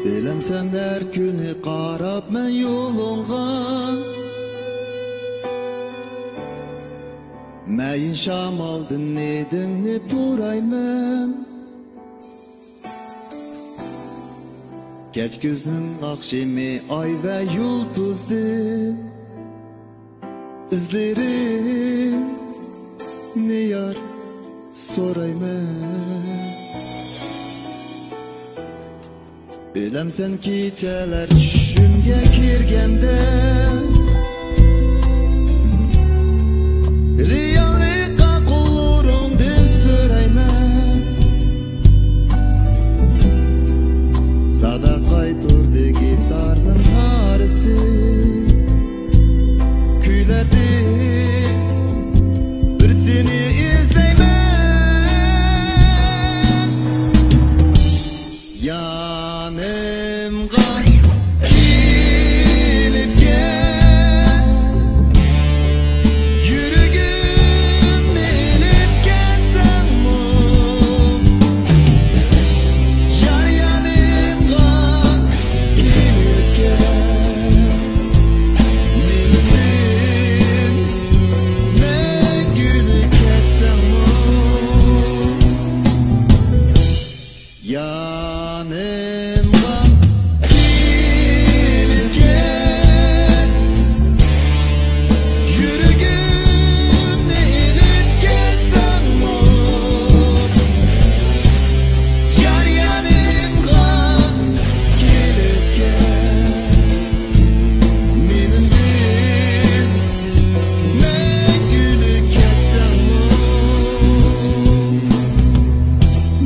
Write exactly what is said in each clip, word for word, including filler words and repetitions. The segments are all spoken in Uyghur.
بىلەمسەن، ھەر كۈنى قاراپ مەن يولۇڭغا، مەيىن شامالدىن ھىدىڭنى پۇرايمەن. كەچ كۈزنىڭ ئاخشىمى ئاي ۋە يۇلتۇزدىن ئىزلىرىڭنى يار سورايمەن. بىلەمسەن، كېچىلەر چۈشۈمگە كىرگەندە، رېئاللىققا قوللىرىڭدىن سۆرەيمەن. سادا قايتۇردى گىتارنىڭ تارىسى. كۈيلەردىن بىرسىنى ئىزدەيمەن. يانىمغا كېلىپ كەل، يۈرىكىمنى ئېلىپ كەلسەڭمۇ، يار يانىمغا كېلىپ كەل، مېنىڭدىن مەڭگۈلۈك كەتسەڭمۇ. يانىمغا كېلىپ كەل، يۈرىكىمنى ئېلىپ كەتسەڭمۇ، يار يانىمغا كېلىپ كەل، مېنىڭدىن مەڭگۈلۈك كەتسەڭمۇ،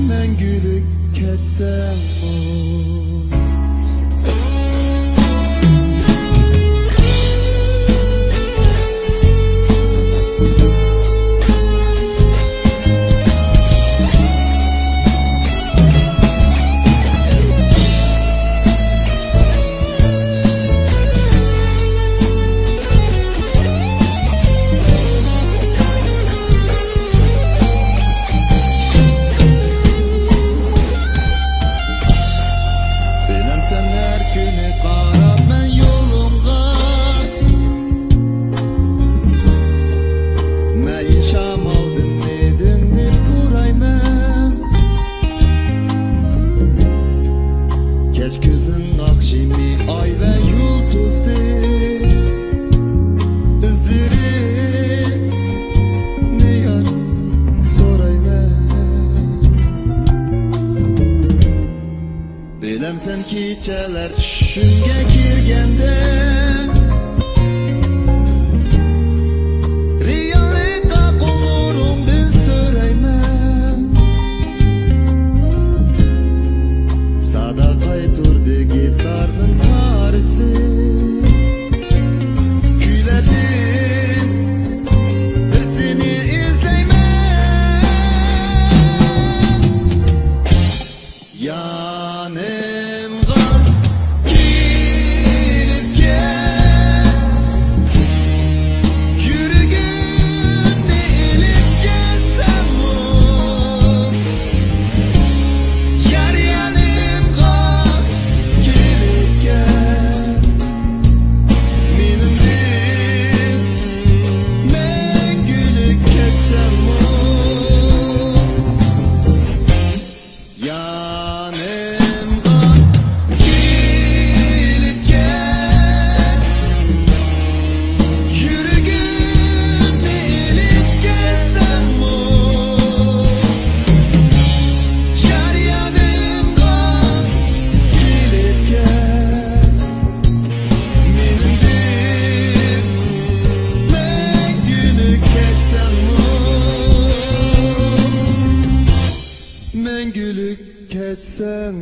مەڭگۈلۈك كەتسەڭمۇ. بىلەمسەن، ھەر كۈنى قاراپ مەن يولۇڭغا، مەيىن شامالدىن ھىدىڭنى پۇرايمەن. كەچ كۈزنىڭ ئاخشىمى ئاي ۋە يۇلتۇزدىن ئىزلىرىڭنى يار سورايمەن. بىلەمسەن، كېچىلەر چۈشۈمگە كىرگەندە، رېئاللىققا قوللىرىڭدىن سۆرەيمەن. سادا قايتۇردى گىتارنىڭ تارىسى. كۈيلەردىن بىرسىنى ئىزلەيمەن. يانىمغا كېلىپ كەل، يۈرىكىمنى ئېلىپ كەتسەڭمۇ، يار يانىمغا كېلىپ كەل، مېنىڭدىن مەڭگۈلۈك كەتسەڭمۇ. يانىمغا كېلىپ كەل، يۈرىكىمنى ئېلىپ كەتسەڭمۇ، يار يانىمغا كېلىپ كەل، مېنىڭدىن مەڭگۈلۈك كەتسەڭمۇ. مەڭگۈلۈك كەتسەڭ.